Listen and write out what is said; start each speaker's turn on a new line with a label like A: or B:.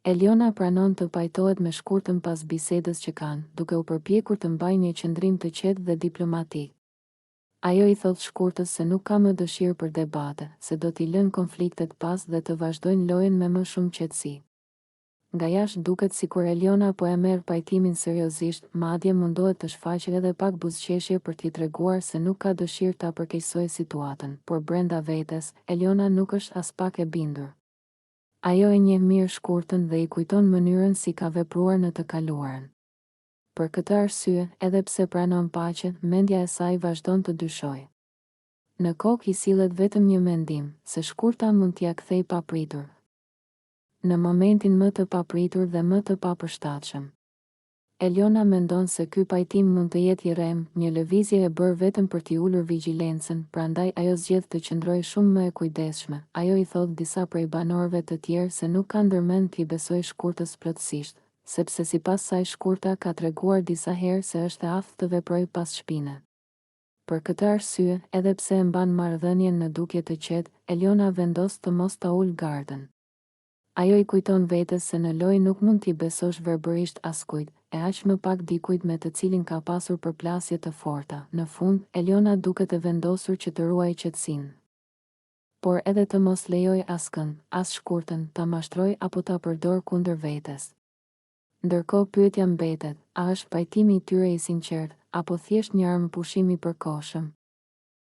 A: Eliona pranon të pajtohet me Shkurtën pas bisedës që kanë, duke u përpjekur të mbajë një qëndrim të qetë dhe diplomatik. Ajo i thotë Shkurtës se nuk ka më dëshirë për debate, se do t'i lënë konfliktet pas dhe të vazhdojnë lojën me më shumë qetësi. Nga jashtë duket sikur Eliona po e merr pajtimin seriozisht, madje mundohet të shfaqë edhe pak buzëqeshje për t'i treguar se nuk ka dëshirë ta përkeqësojë situatën, por brenda vetes, Eliona nuk është aspak e bindur. Ajo e njeh mirë Shkurtën dhe i kujton mënyrën si ka vepruar në të kaluarën. Për këtë arsye, edhe pse pranon paqen, mendja e saj vazhdon të dyshojë. Në kokë i sillet vetëm një mendim, se Shkurta mund t'ia kthejë papritur, në momentin më të papritur dhe më të papërshtatshëm. Eliona mendon se ky pajtim mund të jetë i rremë, një lëvizje e bërë vetëm për t'i ulur vigjilencën, prandaj ajo zgjedh të qëndrojë shumë më e kujdesshme. Ajo i thotë disa prej banorëve të tjerë se nuk ka ndërmend t'i besojë Shkurtës plotësisht, sepse sipas saj Shkurta ka treguar disa herë se është e aftë të veprojë pas shpine. Për këtë arsye, edhe pse e mban marrëdhënien në dukje të qetë, Eliona vendos të mos ta ulë gardën. Ajo i kujton vetes se në lojë nuk mund t'i besosh verbërisht askujt, e aq më pak dikujt me të cilin ka pasur përplasje të forta. Në fund, Eliona duket e vendosur që të ruajë qetësinë. Por edhe të mos lejojë askënd, as Shkurtën, ta mashtrojë apo ta përdorë kundër vetes. Ndërkohë pyetja mbetet, a është pajtimi i tyre i sinqertë, apo thjesht një armëpushim i përkohshëm?